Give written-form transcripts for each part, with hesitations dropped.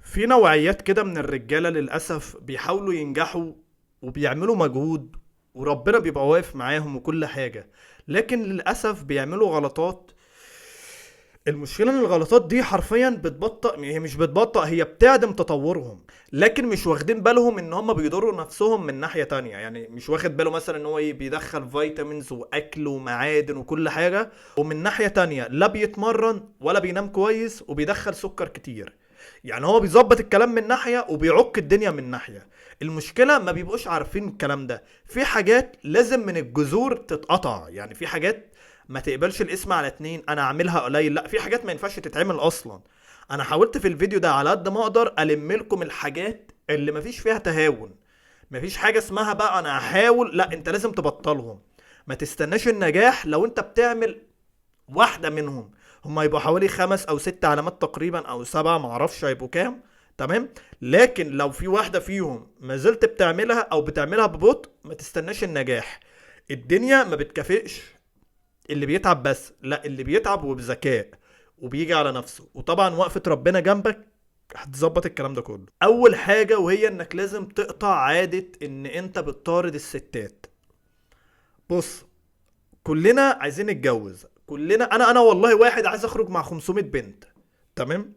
في نوعيات كده من الرجالة للأسف بيحاولوا ينجحوا وبيعملوا مجهود وربنا بيبقى واقف معاهم وكل حاجة، لكن للأسف بيعملوا غلطات. المشكلة ان الغلطات دي حرفيا بتبطئ، هي مش بتبطئ، هي بتعدم تطورهم، لكن مش واخدين بالهم ان هم بيضروا نفسهم من ناحية تانية. يعني مش واخد باله مثلا ان هو ايه، بيدخل vitamins واكل ومعادن وكل حاجة، ومن ناحية تانية لا بيتمرن ولا بينام كويس وبيدخل سكر كتير. يعني هو بيظبط الكلام من ناحية وبيعك الدنيا من ناحية. المشكلة ما بيبقوش عارفين الكلام ده. في حاجات لازم من الجذور تتقطع، يعني في حاجات ما تقبلش الاسم على اتنين، انا اعملها قليل، لا، في حاجات ما ينفعش تتعمل اصلا. انا حاولت في الفيديو ده على قد ما اقدر الم لكم الحاجات اللي ما فيش فيها تهاون، ما فيش حاجة اسمها بقى انا هحاول، لا، انت لازم تبطلهم. ما تستناش النجاح لو انت بتعمل واحدة منهم. هم هيبقوا حوالي 5 او 6 علامات تقريبا او 7، ما اعرفش هيبقوا كام، تمام؟ لكن لو في واحدة فيهم ما زلت بتعملها او بتعملها ببطء، ما تستناش النجاح. الدنيا ما بتكافئش اللي بيتعب بس، لا، اللي بيتعب وبذكاء وبيجي على نفسه، وطبعا وقفة ربنا جنبك هتظبط الكلام ده كله. اول حاجة وهي انك لازم تقطع عادة ان انت بتطارد الستات. بص، كلنا عايزين نتجوز، كلنا، انا والله واحد عايز اخرج مع 500 بنت، تمام؟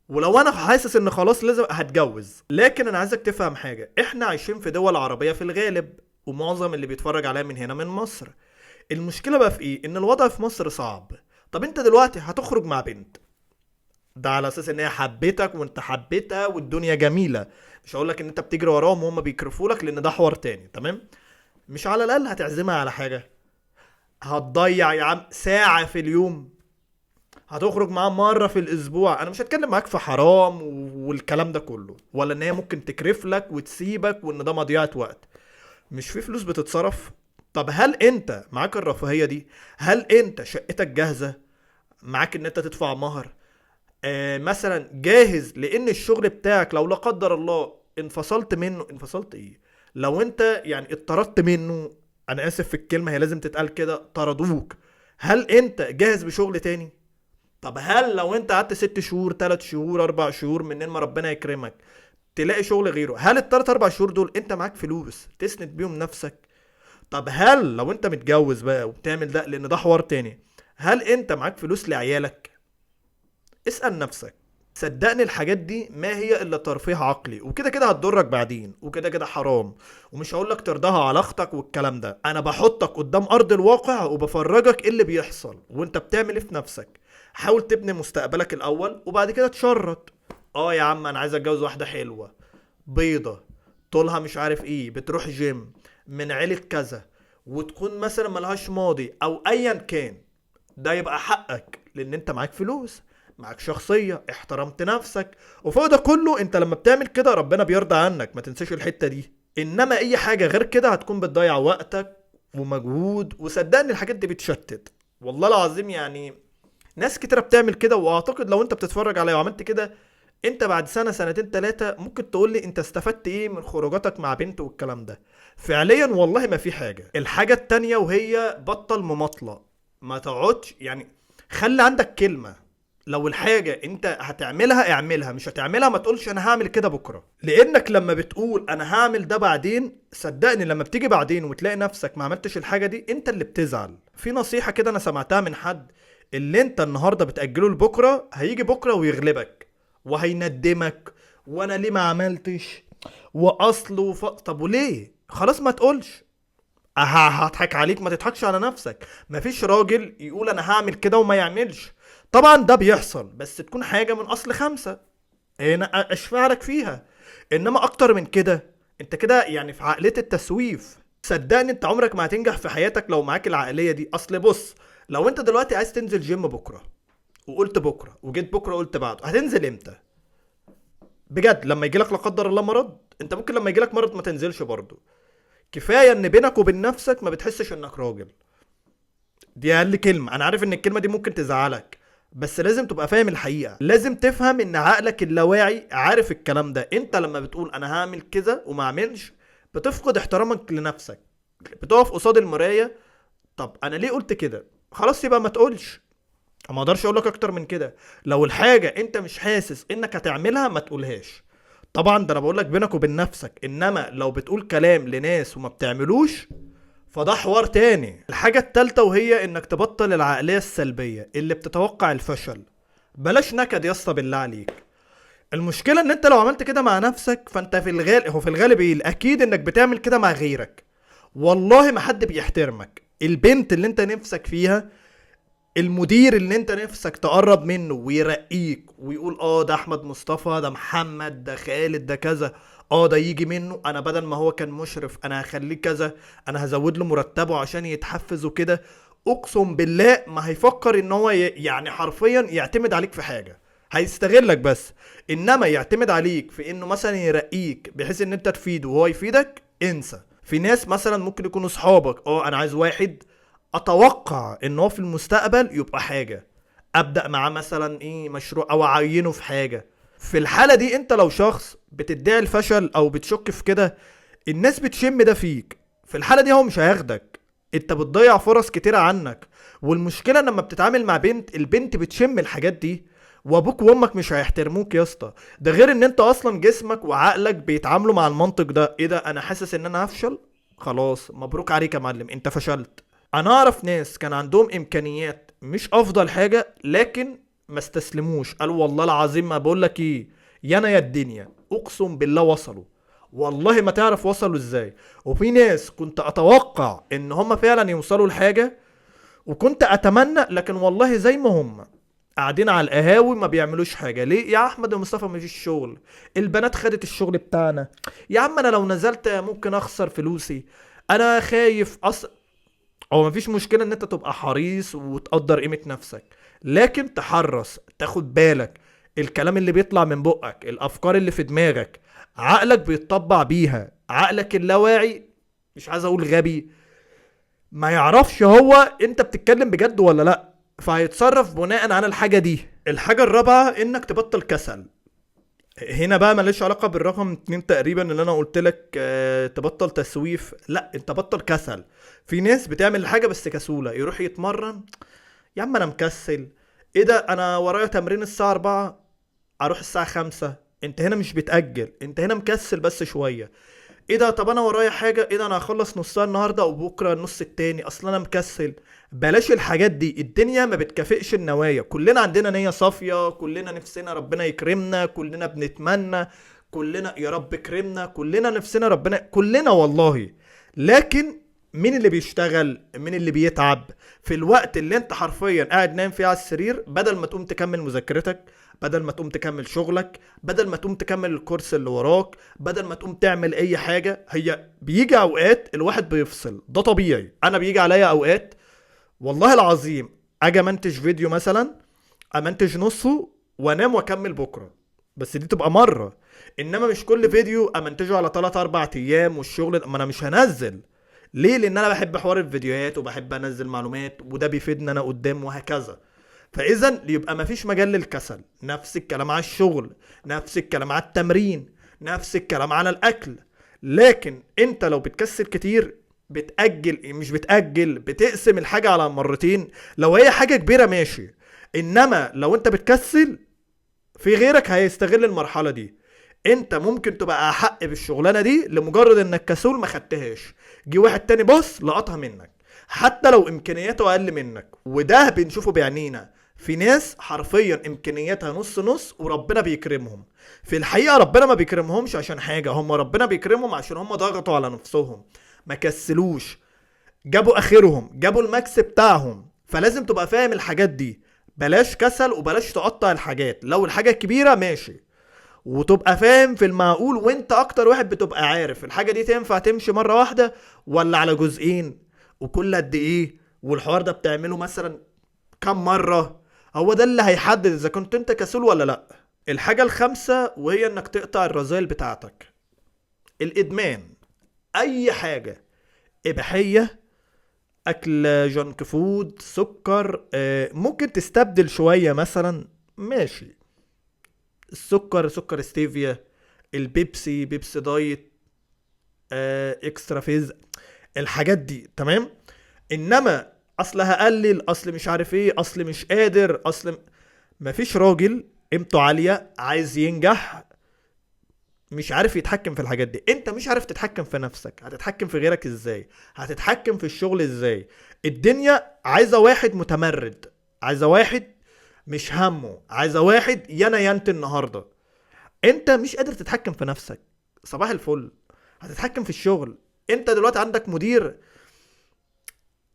ولو انا حاسس ان خلاص لازم هتجوز، لكن انا عايزك تفهم حاجة، احنا عايشين في دول عربية في الغالب، ومعظم اللي بيتفرج عليها من هنا من مصر. المشكلة بقى في ايه؟ ان الوضع في مصر صعب. طب انت دلوقتي هتخرج مع بنت، ده على اساس ان هي حبتك وانت حبيتها والدنيا جميلة، مش هقول لك ان انت بتجري وراهم وهم بيكرفوا لك، لان ده حوار تاني، تمام؟ مش على الاقل هتعزمها على حاجة، هتضيع يا عم ساعة في اليوم، هتخرج معاه مرة في الأسبوع. أنا مش هتكلم معاك في حرام والكلام ده كله، ولا إن هي ممكن تكرف لك وتسيبك وإن ده مضيعة وقت. مش في فلوس بتتصرف؟ طب هل أنت معاك الرفاهية دي؟ هل أنت شقتك جاهزة؟ معاك إن أنت تدفع مهر؟ مثلا جاهز لأن الشغل بتاعك لو لا قدر الله انفصلت منه، انفصلت إيه؟ لو أنت يعني اتطردت منه، أنا آسف في الكلمة هي لازم تتقال كده، طردوك، هل أنت جاهز بشغل تاني؟ طب هل لو انت قعدت 6 شهور، 3 شهور، 4 شهور منين ما ربنا يكرمك تلاقي شغل غيره، هل التلات 4 شهور دول انت معاك فلوس تسند بيهم نفسك؟ طب هل لو انت متجوز بقى وبتعمل ده، لان ده حوار تاني، هل انت معاك فلوس لعيالك؟ اسأل نفسك. صدقني الحاجات دي ما هي الا ترفيه عقلي، وكده كده هتضرك بعدين، وكده كده حرام، ومش هقولك ترضاها على اختك والكلام ده. انا بحطك قدام ارض الواقع وبفرجك ايه اللي بيحصل وانت بتعمل ايه في نفسك. حاول تبني مستقبلك الاول وبعد كده تشرط. يا عم انا عايز اتجوز واحده حلوه بيضه طولها مش عارف ايه، بتروح جيم، من عيله كذا، وتكون مثلا ملهاش ماضي او ايا كان، ده يبقى حقك لان انت معاك فلوس، معاك شخصية، احترمت نفسك، وفوق ده كله انت لما بتعمل كده ربنا بيرضى عنك، ما تنساش الحتة دي. انما اي حاجة غير كده هتكون بتضيع وقتك ومجهود، وصدقني الحاجات دي بتشتت والله العظيم. يعني ناس كتيرة بتعمل كده، واعتقد لو انت بتتفرج عليا وعملت كده، انت بعد سنة سنتين 3 ممكن تقول لي انت استفدت ايه من خروجاتك مع بنت والكلام ده. فعليا والله ما في حاجة. الحاجة التانية وهي بطل مماطلة، ما تقعدش، يعني خلي عندك كلمة، لو الحاجة انت هتعملها اعملها، مش هتعملها ما تقولش انا هعمل كده بكرة، لانك لما بتقول انا هعمل ده بعدين، صدقني لما بتيجي بعدين وتلاقي نفسك ما عملتش الحاجة دي انت اللي بتزعل. في نصيحة كده انا سمعتها من حد، اللي انت النهاردة بتأجله لبكرة هيجي بكرة ويغلبك وهيندمك، وانا ليه ما عملتش واصله طب وليه؟ خلاص ما تقولش، هضحك عليك، ما تضحكش على نفسك. مفيش راجل يقول انا هعمل كده وما يعملش، طبعا ده بيحصل، بس تكون حاجة من اصل 5 هنا اشفع لك فيها، انما اكتر من كده انت كده يعني في عقلية التسويف. صدقني انت عمرك ما هتنجح في حياتك لو معاك العقلية دي. اصل بص، لو انت دلوقتي عايز تنزل جيم بكرة وقلت بكرة وجيت بكرة وقلت بعده، هتنزل امتى؟ بجد لما يجيلك لا قدر الله مرض، انت ممكن لما يجيلك مرض ما تنزلش برضه. كفاية ان بينك وبين نفسك ما بتحسش انك راجل، دي اقل كلمة. انا عارف ان الكلمة دي ممكن تزعلك، بس لازم تبقى فاهم الحقيقة، لازم تفهم ان عقلك اللاواعي عارف الكلام ده. انت لما بتقول انا هعمل كذا وما اعملش، بتفقد احترامك لنفسك، بتقف قصاد المراية، طب انا ليه قلت كده؟ خلاص يبقى ما تقولش. ما اقدرش اقول لك اكتر من كده. لو الحاجة انت مش حاسس انك هتعملها ما تقولهاش. طبعا ده انا بقول لك بينك وبين نفسك، انما لو بتقول كلام لناس وما بتعملوش فده حوار تاني. الحاجة التالتة وهي انك تبطل العقلية السلبية اللي بتتوقع الفشل. بلاش نكد يا اسطى بالله عليك. المشكلة ان انت لو عملت كده مع نفسك فانت في الغالب، هو في الغالب ايه الاكيد انك بتعمل كده مع غيرك. والله ما حد بيحترمك. البنت اللي انت نفسك فيها، المدير اللي انت نفسك تقرب منه ويرقيك ويقول ده احمد مصطفى، ده محمد، ده خالد، ده كذا، ده يجي منه، انا بدل ما هو كان مشرف انا هخليه كذا، انا هزود له مرتبه عشان يتحفز وكده. اقسم بالله ما هيفكر ان هو يعني حرفيا يعتمد عليك في حاجة، هيستغلك بس. انما يعتمد عليك في انه مثلا يرقيك بحيث ان انت تفيده وهو يفيدك، انسى. في ناس مثلا ممكن يكونوا صحابك، انا عايز واحد اتوقع ان هو في المستقبل يبقى حاجة، ابدأ معاه مثلا ايه مشروع او اعينه في حاجة. في الحالة دي انت لو شخص بتدعي الفشل او بتشك في كده، الناس بتشم ده فيك. في الحالة دي هو مش هياخدك، انت بتضيع فرص كتيرة عنك. والمشكلة لما بتتعامل مع بنت، البنت بتشم الحاجات دي، وابوك وامك مش هيحترموك يا اسطى. ده غير ان انت اصلا جسمك وعقلك بيتعاملوا مع المنطق ده، ايه ده انا حاسس ان انا هفشل، خلاص مبروك عليك يا معلم انت فشلت. انا اعرف ناس كان عندهم امكانيات مش افضل حاجة، لكن ما استسلموش، قالوا والله العظيم ما بقول لك ايه، يا انا يا الدنيا، اقسم بالله وصلوا، والله ما تعرف وصلوا ازاي. وفي ناس كنت اتوقع ان هم فعلا يوصلوا لحاجة وكنت اتمنى، لكن والله زي ما هم قاعدين على القهاوي ما بيعملوش حاجة. ليه يا احمد ومصطفى؟ ما فيش شغل، البنات خدت الشغل بتاعنا، يا عم انا لو نزلت ممكن اخسر فلوسي، انا خايف. هو مفيش مشكلة ان انت تبقى حريص وتقدر قيمة نفسك، لكن تحرص، تاخد بالك الكلام اللي بيطلع من بقك، الافكار اللي في دماغك، عقلك بيتطبع بيها. عقلك اللاواعي، مش عايز اقول غبي، ما يعرفش هو انت بتتكلم بجد ولا لا، فهيتصرف بناء على الحاجة دي. الحاجة الرابعة انك تبطل كسل. هنا بقى ماليش علاقة بالرقم 2 تقريبا اللي انا قلت لك، تبطل تسويف، لا انت بطل كسل. في ناس بتعمل حاجة بس كسولة، يروح يتمرن، يا عم انا مكسل، ايه ده انا ورايا تمرين الساعة 4 اروح الساعة 5. انت هنا مش بتأجل، انت هنا مكسل بس شوية. ايه ده طب انا ورايا حاجة، ايه ده انا هخلص نصها النهاردة وبكرة النص التاني، اصلا انا مكسل. بلاش الحاجات دي، الدنيا ما بتكافئش النوايا. كلنا عندنا نية صافية، كلنا نفسنا ربنا يكرمنا، كلنا بنتمنى، كلنا يا رب كرمنا، كلنا نفسنا ربنا، كلنا والله. لكن مين اللي بيشتغل؟ مين اللي بيتعب في الوقت اللي انت حرفيا قاعد نايم فيه على السرير؟ بدل ما تقوم تكمل مذاكرتك، بدل ما تقوم تكمل شغلك، بدل ما تقوم تكمل الكورس اللي وراك، بدل ما تقوم تعمل اي حاجة. هي بيجي اوقات الواحد بيفصل، ده طبيعي. انا بيجي عليا اوقات والله العظيم اجي امنتج فيديو مثلا، امنتج نصه وانام واكمل بكرة، بس دي تبقى مرة. انما مش كل فيديو امنتجه على 3-4 ايام والشغل، ما انا مش هنزل. ليه؟ لان انا بحب حوار الفيديوهات وبحب انزل معلومات، وده بيفيدني انا قدام وهكذا. فاذا يبقى مفيش مجال للكسل. نفس الكلام على الشغل، نفس الكلام على التمرين، نفس الكلام على الاكل. لكن انت لو بتكسل كتير، بتأجل، مش بتأجل، بتقسم الحاجة على مرتين. لو هي حاجة كبيرة ماشي، انما لو انت بتكسل في غيرك هيستغل المرحلة دي. انت ممكن تبقى احق بالشغلانة دي لمجرد انك كسول ما خدتهاش، جه واحد تاني بص لقطها منك حتى لو امكانياته اقل منك. وده بنشوفه بعينينا في ناس حرفيا امكانياتها نص نص وربنا بيكرمهم. في الحقيقة ربنا ما بيكرمهمش عشان حاجة، هم ربنا بيكرمهم عشان هم ضغطوا على نفسهم، ما كسلوش، جابوا اخرهم، جابوا ال max بتاعهم. فلازم تبقى فاهم الحاجات دي، بلاش كسل وبلاش تقطع الحاجات. لو الحاجة كبيرة ماشي، وتبقى فاهم في المعقول، وانت اكتر واحد بتبقى عارف الحاجة دي تنفع تمشي مرة واحدة ولا على جزئين، وكل قد ايه، والحوار ده بتعمله مثلا كم مرة. هو ده اللي هيحدد اذا كنت انت كسول ولا لا. الحاجة الخامسة وهي انك تقطع الرذائل بتاعتك، الادمان، اي حاجة اباحية، اكل junk food، سكر، ممكن تستبدل شوية مثلا ماشي، السكر سكر ستيفيا، البيبسي بيبسي diet، extra fizz، الحاجات دي تمام. انما اصل هقلل، اصل مش عارف ايه، اصل مش قادر، اصل مفيش راجل قيمته عالية عايز ينجح مش عارف يتحكم في الحاجات دي. انت مش عارف تتحكم في نفسك، هتتحكم في غيرك ازاي؟ هتتحكم في الشغل ازاي؟ الدنيا عايزة واحد متمرد، عايزة واحد مش همه، عايزة واحد يانا يانت النهاردة. انت مش قادر تتحكم في نفسك، صباح الفل هتتحكم في الشغل؟ انت دلوقتي عندك مدير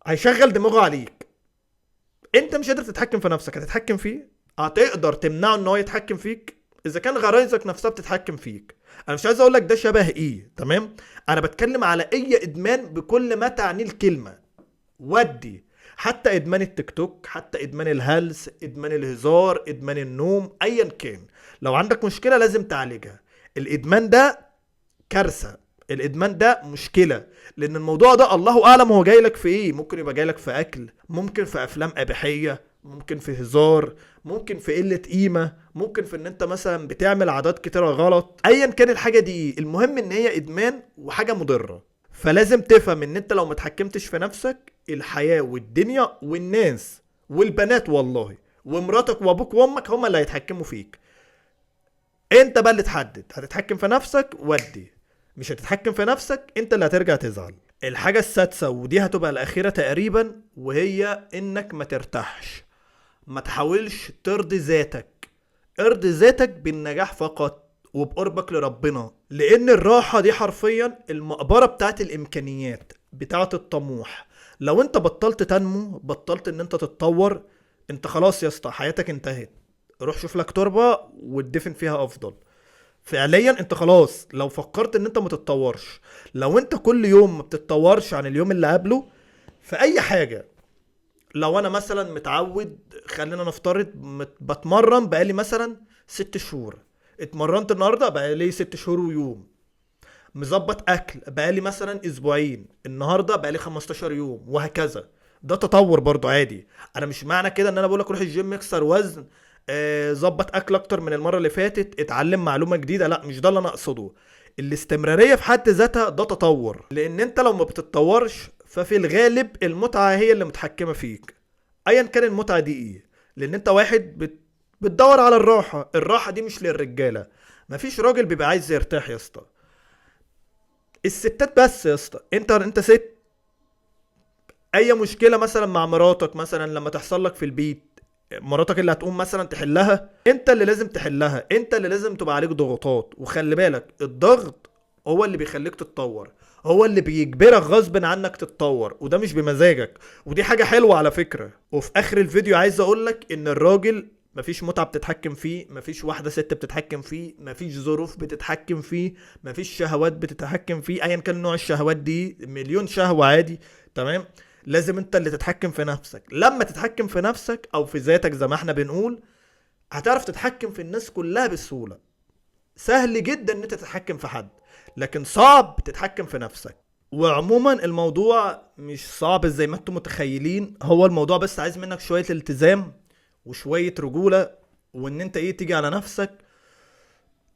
هيشغل دماغه عليك، انت مش قادر تتحكم في نفسك، هتتحكم فيه؟ هتقدر تمنعه ان هو يتحكم فيك؟ اذا كان غرايزك نفسها بتتحكم فيك. انا مش عايز اقول لك ده شبه ايه، تمام؟ انا بتكلم على اي ادمان بكل ما تعنيه الكلمة، ودي حتى ادمان التيك توك، حتى ادمان الهلس، ادمان الهزار، ادمان النوم، ايا كان. لو عندك مشكلة لازم تعالجها. الادمان ده كارثة، الادمان ده مشكلة، لان الموضوع ده الله اعلم هو جاي لك في ايه. ممكن يبقى جاي لك في اكل، ممكن في افلام اباحية، ممكن في هزار، ممكن في قلة قيمة، ممكن في ان انت مثلا بتعمل عادات كتيرة غلط. ايا كان الحاجة دي ايه، المهم ان هي ادمان وحاجه مضرة. فلازم تفهم ان انت لو ما اتحكمتش في نفسك، الحياة والدنيا والناس والبنات والله ومراتك وابوك وامك هما اللي هيتحكموا فيك. انت بقى اللي تحدد، هتتحكم في نفسك ودي، مش هتتحكم في نفسك انت اللي هترجع تزعل. الحاجة السادسة ودي هتبقى الأخيرة تقريبا، وهي انك ما ترتاحش، ما تحاولش ترضي ذاتك. ارضي ذاتك بالنجاح فقط وبقربك لربنا، لان الراحة دي حرفيا المقبرة بتاعت الامكانيات، بتاعت الطموح. لو انت بطلت تنمو، بطلت ان انت تتطور، انت خلاص يا اسطى حياتك انتهت. روح شوف لك تربة وتدفن فيها افضل. فعليا انت خلاص لو فكرت ان انت ما تتطورش، لو انت كل يوم ما بتتطورش عن اليوم اللي قبله في اي حاجة. لو انا مثلا متعود، خلينا نفترض بتمرن بقالي مثلا 6 شهور، اتمرنت النهارده بقالي 6 شهور ويوم، مظبط اكل بقالي مثلا اسبوعين، النهارده بقالي 15 يوم، وهكذا. ده تطور برضو عادي. انا مش معنى كده ان انا بقولك روح الجيم اكسر وزن، ظبط اكل اكتر من المرة اللي فاتت، اتعلم معلومة جديدة، لا مش ده اللي انا اقصده. الاستمرارية في حد ذاتها ده تطور، لان انت لو ما بتتطورش ففي الغالب المتعة هي اللي متحكمه فيك، ايا كان المتعة دي ايه. لان انت واحد بتدور على الراحة، الراحة دي مش للرجاله، مفيش راجل بيبقى عايز يرتاح يا اسطى، الستات بس يا اسطى. انت ست، اي مشكلة مثلا مع مراتك مثلا لما تحصل لك في البيت، مراتك اللي هتقوم مثلا تحلها، انت اللي لازم تحلها، انت اللي لازم تبقى عليك ضغوطات. وخلي بالك الضغط هو اللي بيخليك تتطور، هو اللي بيجبرك غصب عنك تتطور، وده مش بمزاجك، ودي حاجة حلوة على فكرة. وفي اخر الفيديو عايز اقولك ان الراجل مفيش متعة بتتحكم فيه، مفيش واحدة ست بتتحكم فيه، مفيش ظروف بتتحكم فيه، مفيش شهوات بتتحكم فيه، ايا كان نوع الشهوات دي، مليون شهوة عادي، تمام؟ لازم انت اللي تتحكم في نفسك. لما تتحكم في نفسك او في ذاتك زي ما احنا بنقول، هتعرف تتحكم في الناس كلها بسهولة. سهل جدا ان انت تتحكم في حد، لكن صعب تتحكم في نفسك. وعموما الموضوع مش صعب زي ما انتم متخيلين، هو الموضوع بس عايز منك شوية التزام وشوية رجولة، وان انت ايه تيجي على نفسك.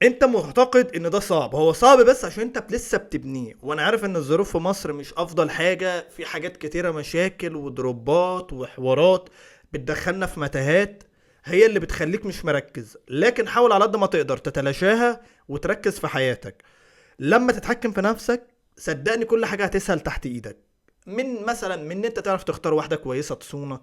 انت معتقد ان ده صعب، هو صعب بس عشان انت لسه بتبنيه. وانا عارف ان الظروف في مصر مش افضل حاجة، في حاجات كتيرة، مشاكل ودروبات وحوارات بتدخلنا في متاهات هي اللي بتخليك مش مركز، لكن حاول على قد ما تقدر تتلاشاها وتركز في حياتك. لما تتحكم في نفسك صدقني كل حاجة هتسهل تحت ايدك، من مثلا من ان انت تعرف تختار واحدة كويسة تصونك،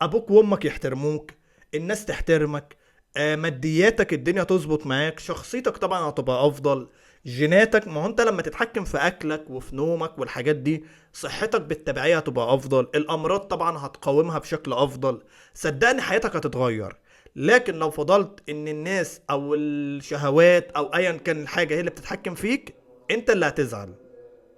ابوك وامك يحترموك، الناس تحترمك، مادياتك الدنيا تظبط معاك، شخصيتك طبعا هتبقى افضل، جيناتك، ما هو انت لما تتحكم في اكلك وفي نومك والحاجات دي صحتك بالتبعية هتبقى افضل، الامراض طبعا هتقاومها بشكل افضل، صدقني حياتك هتتغير. لكن لو فضلت ان الناس او الشهوات او ايا كان الحاجة هي اللي بتتحكم فيك، انت اللي هتزعل.